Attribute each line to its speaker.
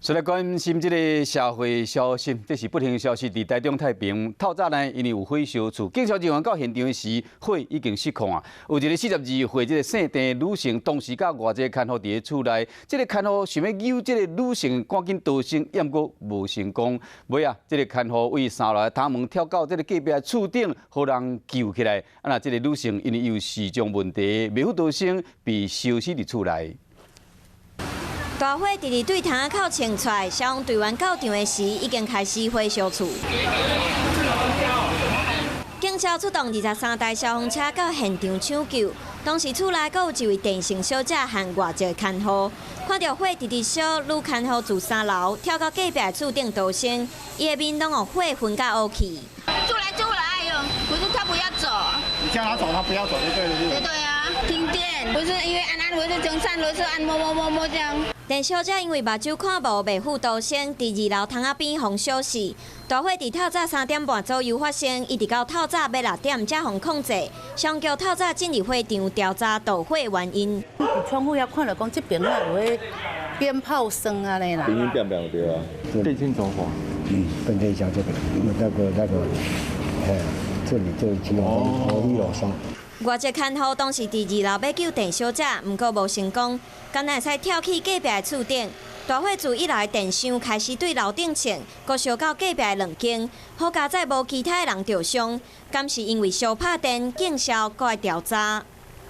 Speaker 1: 所來關心這个社會消息，這是不幸消息。佇台中太平透早呢，因為有火燒厝，警消人員到現場時，火已經失控啊。有一个42歲這个姓鄭女性，當時佮外籍看護佇咧厝內，這个看護想欲救這个女性趕緊逃生，毋過無成功。尾啊，這个看護對三樓的窗門跳到這个隔壁的厝頂，予人救起來。啊，若這个女性因為有視障問題，袂赴逃生，被燒死佇厝內。
Speaker 2: 大火直直對窗仔口衝出來，消防隊員到場的時，已經開始火燒厝。警消出動23台消防車到現場搶救，當時厝內閣有一位鄭姓小姐和外籍看護，看著火直直燒，女看護自三樓跳到隔壁的厝頂逃生，伊的面攏予火熏甲烏去。
Speaker 3: 出來出來喲，可是他不要走。
Speaker 4: 你叫他走，他不要走就對了。
Speaker 3: 對對啊，停電不是因為按按，不是中山，不是按摸摸摸摸這樣。
Speaker 2: 鄭小姐因為目睭看無，袂赴逃生，佇二樓窗仔邊予燒死。大火佇透早3點半左右發生，一直到透早欲6點才予控制。消防局透早進入火場調查導火原因。
Speaker 5: 窗戶遐看著講，這邊啊有彼鞭炮聲按呢啦。
Speaker 6: 乒乒乓乓對啊，電線走火。
Speaker 7: 嗯，變電箱這邊，那個，嘿，這裡這裡只有一樓燒。
Speaker 2: 外籍看護當時佇二樓欲救鄭小姐，毋過無成功，敢若會使跳去隔壁的厝頂。大火自一樓的電箱開始對樓頂衝，閣燒到隔壁的兩間，好佳哉無其他的人著傷。敢是因為燒拍電，警消閣愛調查。